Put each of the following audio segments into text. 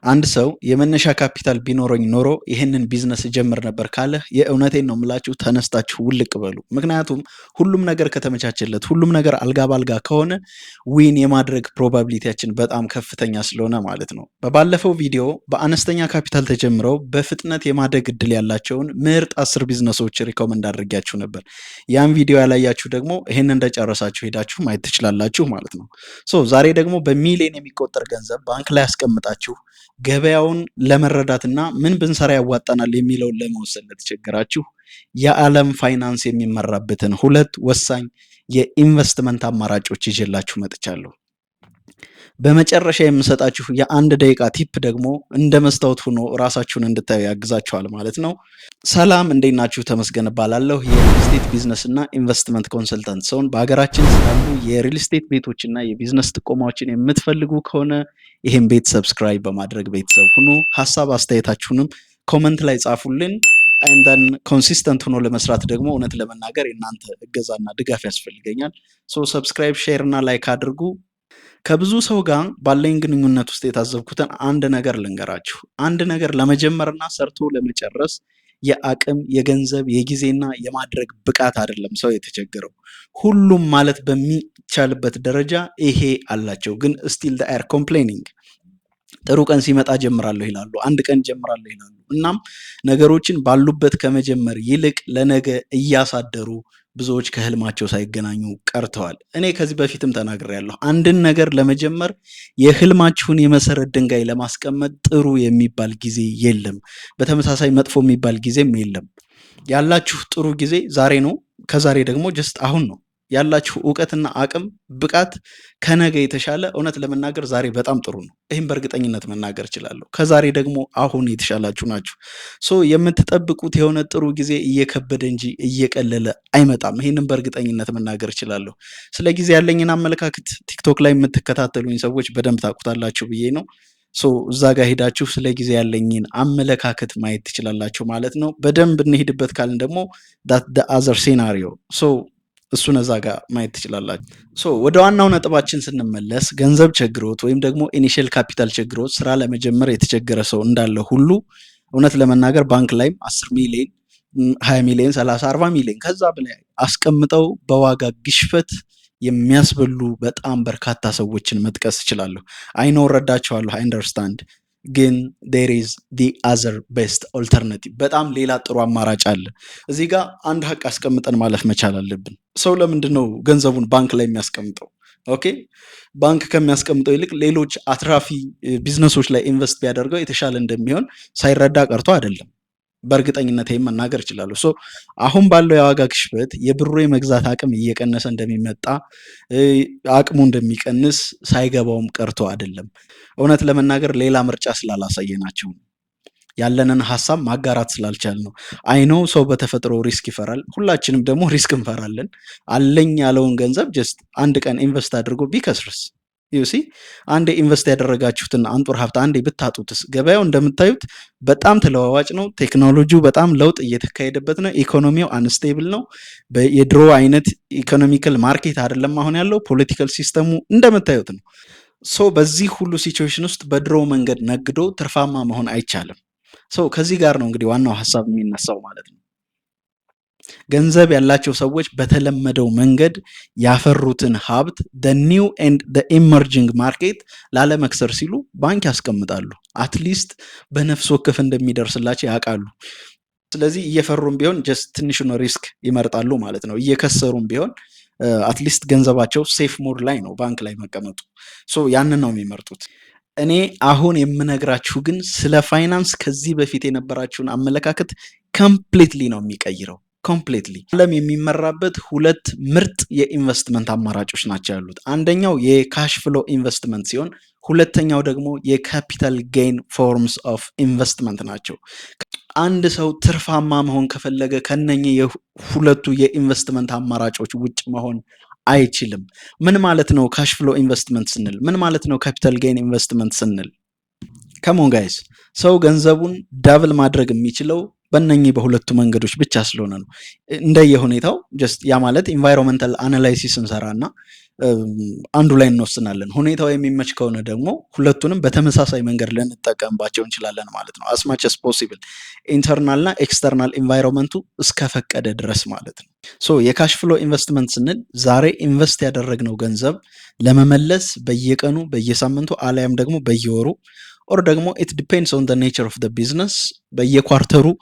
አንድ ሰው የመነሻ ካፒታል ቢኖረኝ ኖሮ ይህንን ቢዝነስ እጀምር ነበር ካለ የእውነቴን ነው የምላችሁ፣ ተነስታችሁ ውልቅ በሉ። ምክንያቱም ሁሉም ነገር ከተመቻቸለት፣ ሁሉም ነገር አልጋ ባልጋ ከሆነ win የማድረግ probability ያችን በጣም ከፍተኛ ስለሆነ ማለት ነው። በባለፈው ቪዲዮ በአነስተኛ ካፒታል ተጀምረው በፍጥነት የማደግ እድል ያላቸውን ምርጥ 10 ቢዝነሶች recommend አድርጊያችሁ ነበር። ያን ቪዲዮ ያላያችሁ ደግሞ ይህን እንደጨረሳችሁ ሄዳችሁ ማየት ትችላላችሁ ማለት ነው። So ዛሬ ደግሞ በሚሊዮን የሚቆጠር ገንዘብ ባንክ ላይ ያስቀምጣችሁ ገበያውን ለመረዳትና ምን ብንሰራ ያዋጣናል የሚለውን ለመወሰን ለተቸገራችሁ የዓለም ፋይናንስ የሚመራበትን ሁለት ወሳኝ የኢንቨስትመንት አማራጮች ይዤላችሁ መጥቻለሁ። በመጨረሻ የምሰጣችሁ የአንድ ደቂቃ tip ደግሞ እንደ መስታወት ሆኖ ራሳችሁን እንድታዩ ያግዛችኋል ማለት ነው። ሰላም፣ እንዴት ናችሁ? ተመስገን እባላለሁ። የ real estate business እና investment consultant ስሆን በሀገራችን ስላሉ የ real estate ቤቶችና የቢዝነስ ጥቆማዎችን የምትፈልጉ ከሆነ ይህን ቤት subscribe በማድረግ ቤተሰብ ሁኑ። ሀሳብ አስተያየታችሁንም comment ላይ ጻፉልን። And then consistent ሆኖ ለመስራት ደግሞ እውነት ለመናገር የእናንተ እገዛና ድጋፍ ያስፈልገኛል። So subscribe፣ share እና like አድርጉ። ከብዙ ሰው ጋር ባለኝ ግንኙነት ውስጥ የታዘብኩትን አንድ ነገር ልንገራችሁ። አንድ ነገር ለመጀመርና ሰርቶ ለመጨረስ የአቅም፣ የገንዘብ፣ የጊዜና የማድረግ ብቃት አይደለም ሰው የተቸገረው። ሁሉም ማለት በሚቻልበት ደረጃ ይሄ አላቸው፣ ግን still they are complaining። ጥሩ ቀን ሲመጣ ጀምራለሁ ይላሉ፣ አንድ ቀን ጀምራለሁ ይላሉ። እናም ነገሮችን ባሉበት ከመጀመር ይልቅ ለነገ እያሳደሩ ብዙዎች ከህልማቸው ሳይገናኙ ቀርተዋል። እኔ ከዚህ በፊትም ተናግሬያለሁ። አንድን ነገር ለመጀመር የህልማችሁን የመሰረት ድንጋይ ለማስቀመጥ ጥሩ የሚባል ጊዜ የለም። በተመሳሳይ መጥፎ የሚባል ጊዜም የለም። ያላችሁ ጥሩ ጊዜ ዛሬ ነው። ከዛሬ ደግሞ just አሁን ነው። ያላችሁ እውቀትና አቅም ብቃት ከነገ የተሻለ እውነት ለመናገር ዛሬ በጣም ጥሩ ነው። ይህም በእርግጠኝነት መናገር እችላለሁ። ከዛሬ ደግሞ አሁን የተሻላችሁ ናችሁ። So የምትጠብቁት የሆነ ጥሩ ጊዜ እየከበደ እንጂ እየቀለለ አይመጣም። ይህንም በእርግጠኝነት መናገር እችላለሁ። ስለ ጊዜ ያለኝን አመለካከት ቲክቶክ ላይ የምትከታተሉኝ ሰዎች በደንብ ታውቁታላችሁ ብዬ ነው። So እዛ ጋር ሄዳችሁ ስለ ጊዜ ያለኝን አመለካከት ማየት ትችላላችሁ ማለት ነው። በደንብ እንሄድበት ካልን ደግሞ other scenario፣ so እሱን እዛ ጋር ማየት ትችላላችሁ። So ወደ ዋናው ነጥባችን ስንመለስ ገንዘብ ቸግሮት ወይም ደግሞ initial capital ቸግሮት ስራ ለመጀመር የተቸገረ ሰው እንዳለ ሁሉ እውነት ለመናገር ባንክ ላይም 10 ሚሊዮን፣ 20 ሚሊዮን፣ 30፣ 40 ሚሊዮን ከዛ በላይ አስቀምጠው በዋጋ ግሽበት የሚያስበሉ በጣም በርካታ ሰዎችን መጥቀስ እችላለሁ። I know፣ እረዳቸዋለሁ፣ I understand፣ ግን there is the other best alternative፣ በጣም ሌላ ጥሩ አማራጭ አለ። እዚህ ጋር አንድ ሀቅ አስቀምጠን ማለፍ መቻል አለብን። ሰው ለምንድን ነው ገንዘቡን ባንክ ላይ የሚያስቀምጠው? Okay፣ ባንክ ከሚያስቀምጠው ይልቅ ሌሎች አትራፊ ቢዝነሶች ላይ invest ቢያደርገው የተሻለ እንደሚሆን ሳይረዳ ቀርቶ አይደለም። በእርግጠኝነት ይህም መናገር እችላለሁ። So አሁን ባለው የዋጋ ግሽበት የብሩ የመግዛት አቅም እየቀነሰ እንደሚመጣ፣ አቅሙ እንደሚቀንስ ሳይገባውም ቀርቶ አይደለም። እውነት ለመናገር ሌላ ምርጫ ስላላሳየናቸው ነው። ያለንን ሀሳብ ማጋራት ስላልቻልን ነው። I know ሰው በተፈጥሮ risk ይፈራል። ሁላችንም ደግሞ risk እንፈራለን። አለኝ ያለውን ገንዘብ just አንድ ቀን invest አድርጎ ቢከስርስ? You see፣ አንዴ invest ያደረጋችሁትን አንጡር ሀብት አንዴ ብታጡትስ? ገበያው እንደምታዩት በጣም ተለዋዋጭ ነው። ቴክኖሎጂው በጣም ለውጥ እየተካሄደበት ነው። ኢኮኖሚው unstable ነው። የድሮ አይነት economical market አይደለም አሁን ያለው። Political system ኡ እንደምታዩት ነው። So በዚህ ሁሉ situation ውስጥ በድሮ መንገድ ነግዶ ትርፋማ መሆን አይቻልም። So ከዚህ ጋር ነው እንግዲህ ዋናው ሀሳብ የሚነሳው ማለት ነው። ገንዘብ ያላቸው ሰዎች በተለመደው መንገድ ያፈሩትን ሀብት new and emerging market ላለመክሰር ሲሉ ባንክ ያስቀምጣሉ። At least በነፍስ ወከፍ እንደሚደርስላቸው ያውቃሉ። ስለዚህ እየፈሩም ቢሆን just ትንሹን risk ይመርጣሉ ማለት ነው። እየከሰሩም ቢሆን at least ገንዘባቸው safe mode ላይ ነው ባንክ ላይ መቀመጡ። So ያንን ነው የሚመርጡት። እኔ አሁን የምነግራችሁ ግን ስለ ፋይናንስ ከዚህ በፊት የነበራችሁን አመለካከት completely ነው የሚቀይረው። Completely። ዓለም የሚመራበት ሁለት ምርጥ የኢንቨስትመንት አማራጮች ናቸው ያሉት። አንደኛው የ cash flow investment ሲሆን ሁለተኛው ደግሞ የ capital gain forms of investment ናቸው። አንድ ሰው ትርፋማ መሆን ከፈለገ ከነኚህ የሁለቱ የኢንቨስትመንት አማራጮች ውጭ መሆን አይችልም። ምን ማለት ነው cash flow investment ስንል? ምን ማለት ነው capital gain investment ስንል? Come on guys፣ ሰው ገንዘቡን double ማድረግ የሚችለው በእነኚህ በሁለቱ መንገዶች ብቻ ስለሆነ ነው። እንደየሁኔታው just ያ ማለት environmental analysis እንሰራና አንዱ ላይ እንወስናለን። ሁኔታው የሚመች ከሆነ ደግሞ ሁለቱንም በተመሳሳይ መንገድ ልንጠቀምባቸው እንችላለን ማለት ነው። As much as possible internal እና external environment ኡ እስከፈቀደ ድረስ ማለት ነው። So የ cash flow investment ስንል ዛሬ invest ያደረግነው ገንዘብ ለመመለስ በየቀኑ፣ በየሳምንቱ አሊያም ደግሞ በየወሩ or ደግሞ it depends on nature of business በየ quarter ኡ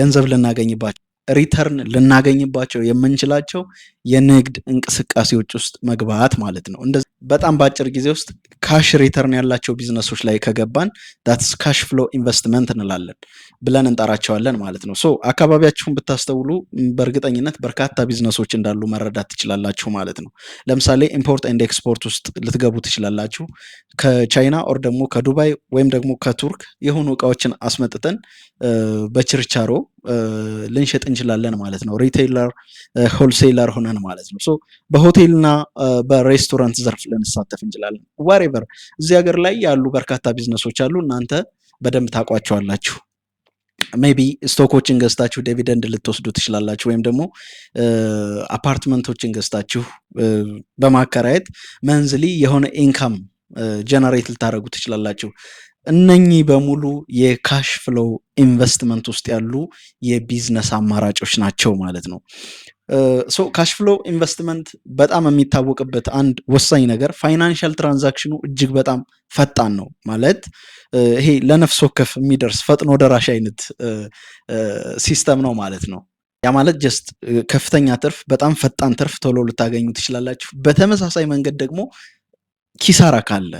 ገንዘብ ልናገኝባቸው፣ return ልናገኝባቸው የምንችላቸው የንግድ እንቅስቃሴዎች ውስጥ መግባት ማለት ነው። እንደዚህ በጣም በአጭር ጊዜ ውስጥ cash return ያላቸው ቢዝነሶች ላይ ከገባን that's cash flow investment እንላለን ብለን እንጠራቸዋለን ማለት ነው። So አካባቢያችሁን ብታስተውሉ በእርግጠኝነት በርካታ ቢዝነሶች እንዳሉ መረዳት ትችላላችሁ ማለት ነው። ለምሳሌ import and export ውስጥ ልትገቡ ትችላላችሁ። ከቻይና or ደግሞ ከዱባይ ወይም ደግሞ ከቱርክ የሆኑ እቃዎችን አስመጥተን በችርቻሮ ልንሸጥ እንችላለን ማለት ነው። Retailer፣ wholesaler ሆነን ማለት ነው። So በሆቴልና በሬስቶራንት ዘርፍ ልንሳተፍ እንችላለን። Whatever፣ እዚህ ሀገር ላይ ያሉ በርካታ ቢዝነሶች አሉ። እናንተ በደንብ ታውቋቸዋላችሁ። Maybe stock ኦችን ገዝታችሁ dividend ልትወስዱ ትችላላችሁ። ወይም ደግሞ አፓርትመንቶችን ገዝታችሁ በማከራየት monthly የሆነ income generate ልታደርጉ ትችላላችሁ። እነኚህ በሙሉ የ cash flow investment ውስጥ ያሉ የቢዝነስ አማራጮች ናቸው ማለት ነው። So cash flow investment በጣም የሚታወቅበት አንድ ወሳኝ ነገር financial transaction ኑ እጅግ በጣም ፈጣን ነው። ማለት ይሄ ለነፍስ ወከፍ የሚደርስ ፈጥኖ ደራሽ አይነት system ነው ማለት ነው። ያ ማለት just ከፍተኛ ትርፍ፣ በጣም ፈጣን ትርፍ ቶሎ ልታገኙ ትችላላችሁ። በተመሳሳይ መንገድ ደግሞ ኪሳራ ካለ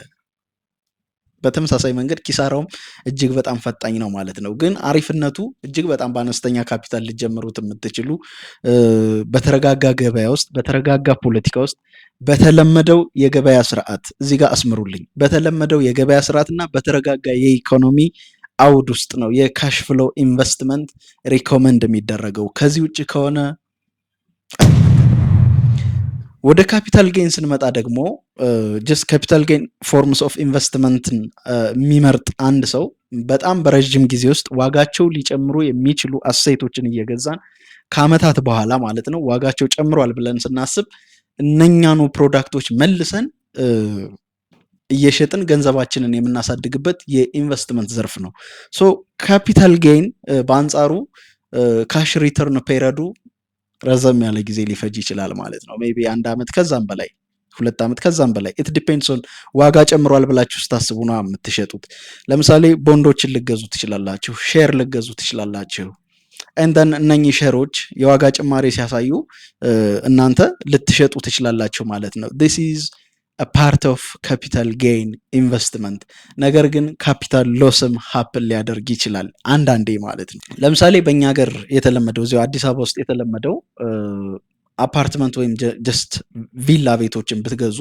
በተመሳሳይ መንገድ ኪሳራውም እጅግ በጣም ፈጣን ነው ማለት ነው። ግን አሪፍነቱ እጅግ በጣም በአነስተኛ ካፒታል ልትጀምሩት የምትችሉ፣ በተረጋጋ ገበያ ውስጥ፣ በተረጋጋ ፖለቲካ ውስጥ፣ በተለመደው የገበያ ስርዓት፣ እዚህ ጋር አስምሩልኝ፣ በተለመደው የገበያ ስርዓት እና በተረጋጋ የኢኮኖሚ አውድ ውስጥ ነው የ cash flow investment recommend የሚደረገው። ከዚህ ውጭ ከሆነ፣ ወደ capital gain ስንመጣ ደግሞ just capital gain forms of investment ን የሚመርጥ አንድ ሰው በጣም በረዥም ጊዜ ውስጥ ዋጋቸው ሊጨምሩ የሚችሉ asset ኦችን እየገዛን ከአመታት በኋላ ማለት ነው ዋጋቸው ጨምሯል ብለን ስናስብ እነኛኑ product ኦች መልሰን እየሸጥን ገንዘባችንን የምናሳድግበት የኢንቨስትመንት ዘርፍ ነው። So capital gain በአንጻሩ cash return period ኡ ረዘም ያለ ጊዜ ሊፈጅ ይችላል ማለት ነው። Maybe አንድ ዓመት ከዛም በላይ፣ 2 ዓመት ከዛም በላይ፣ it depends on ዋጋ ጨምሯል ብላችሁ ስታስቡ ነው የምትሸጡት። ለምሳሌ ቦንዶችን ልትገዙ ትችላላችሁ፣ share ልትገዙ ትችላላችሁ። And then እነኚህ share ኦች የዋጋ ጭማሪ ሲያሳዩ እናንተ ልትሸጡ ትችላላችሁ ማለት ነው። This is part of capital gain investment። ነገር ግን capital loss ም happen ሊያደርግ ይችላል አንዳንዴ ማለት ነው። ለምሳሌ በእኛ ሀገር የተለመደው፣ እዚሁ አዲስ አበባ ውስጥ የተለመደው አፓርትመንት ወይም just ቪላ ቤቶችን ብትገዙ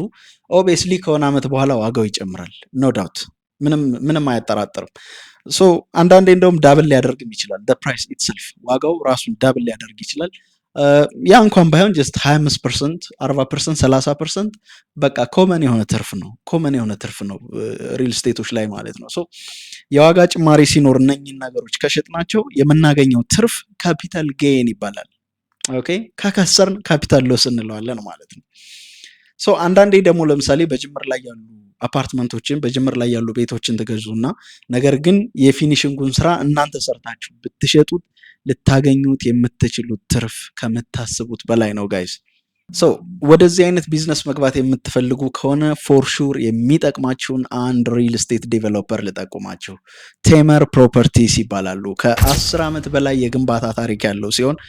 obviously ከሆነ ዓመት በኋላ ዋጋው ይጨምራል። No doubt፣ ምንም አያጠራጥርም። So አንዳንዴ እንደውም double ሊያደርግም ይችላል። Price itself ዋጋው ራሱን double ሊያደርግ ይችላል። ያ እንኳን ባይሆን just 25%፣ 40%፣ 30% በቃ common የሆነ ትርፍ ነው። Common የሆነ ትርፍ ነው real estate ኦች ላይ ማለት ነው። So የዋጋ ጭማሪ ሲኖር እነኝን ነገሮች ከሸጥናቸው የምናገኘው ትርፍ capital gain ይባላል። Okay፣ ከከሰርን capital loss እንለዋለን ማለት ነው። So አንዳንዴ ደግሞ ለምሳሌ በጅምር ላይ ያሉ አፓርትመንቶችን፣ በጅምር ላይ ያሉ ቤቶችን ትገዙና ነገር ግን የ finishing ኡን ስራ እናንተ ሰርታችሁ ብትሸጡት ልታገኙት የምትችሉት ትርፍ ከምታስቡት በላይ ነው guys። So ወደዚህ አይነት ቢዝነስ መግባት የምትፈልጉ ከሆነ for sure የሚጠቅማችሁን አንድ real estate developer ልጠቁማችሁ። ቴመር Properties ይባላሉ። ከ10 ዓመት በላይ የግንባታ ታሪክ ያለው ሲሆን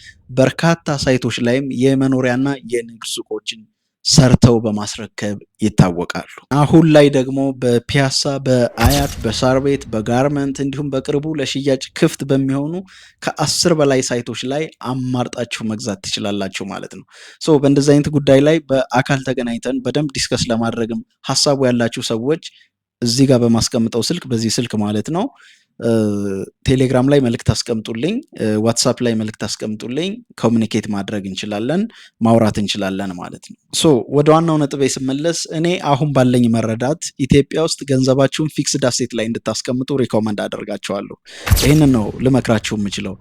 በርካታ site ኦች ላይም የመኖሪያና የንግድ ሱቆችን ሰርተው በማስረከብ ይታወቃሉ። አሁን ላይ ደግሞ በፒያሳ፣ በአያት፣ በሳር ቤት፣ በጋርመንት እንዲሁም በቅርቡ ለሽያጭ ክፍት በሚሆኑ ከ10 በላይ site ኦች ላይ አማርጣችሁ መግዛት ትችላላችሁ ማለት ነው። So በእንደዚህ አይነት ጉዳይ ላይ በአካል ተገናኝተን በደንብ discuss ለማድረግም ሀሳቡ ያላችሁ ሰዎች እዚህ ጋር በማስቀምጠው ስልክ፣ በዚህ ስልክ ማለት ነው፣ ቴሌግራም ላይ መልእክት አስቀምጡልኝ፣ WhatsApp ላይ መልእክት አስቀምጡልኝ። Communicate ማድረግ እንችላለን፣ ማውራት እንችላለን ማለት ነው። So ወደ ዋናው ነጥቤ ስመለስ እኔ አሁን ባለኝ መረዳት ኢትዮጵያ ውስጥ ገንዘባችሁን fixed asset ላይ እንድታስቀምጡ recommend አደርጋችኋለሁ። ይህንን ነው ልመክራችሁ የምችለው።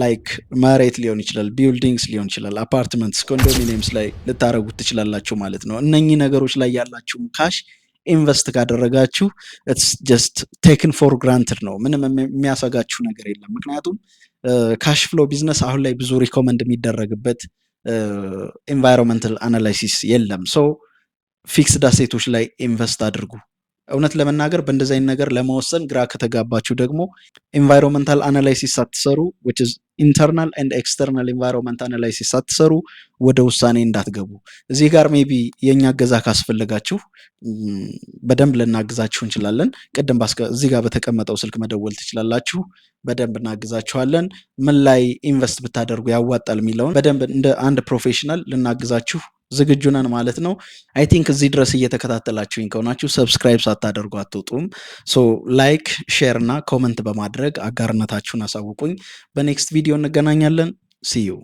Like መሬት ሊሆን ይችላል፣ buildings ሊሆን ይችላል፣ apartments፣ condominiums ላይ ልታደርጉት ትችላላችሁ ማለት ነው። እነኚህ ነገሮች ላይ ያላችሁን cash invest ካደረጋችሁ it's just taken for granted ነው። ምንም የሚያሰጋችሁ ነገር የለም። ምክንያቱም cash flow business አሁን ላይ ብዙ recommend የሚደረግበት environmental analysis የለም። So fixed asset ኦች ላይ invest አድርጉ። እውነት ለመናገር በእንደዚህ አይነት ነገር ለመወሰን ግራ ከተጋባችሁ ደግሞ environmental analysis ሳትሰሩ፣ which is internal and external environment analysis ሳትሰሩ ወደ ውሳኔ እንዳትገቡ። እዚህ ጋር maybe የእኛ እገዛ ካስፈለጋችሁ በደንብ ልናግዛችሁ እንችላለን። ቅድም እዚህ ጋር በተቀመጠው ስልክ መደወል ትችላላችሁ። በደንብ እናግዛችኋለን። ምን ላይ invest ብታደርጉ ያዋጣል የሚለውን በደንብ እንደ አንድ professional ልናግዛችሁ ዝግጁ ነን ማለት ነው። I think እዚህ ድረስ እየተከታተላችሁኝ ከሆናችሁ subscribe ሳታደርጉ አትወጡም። So like፣ share እና comment በማድረግ አጋርነታችሁን አሳውቁኝ። በ next video እንገናኛለን። See you.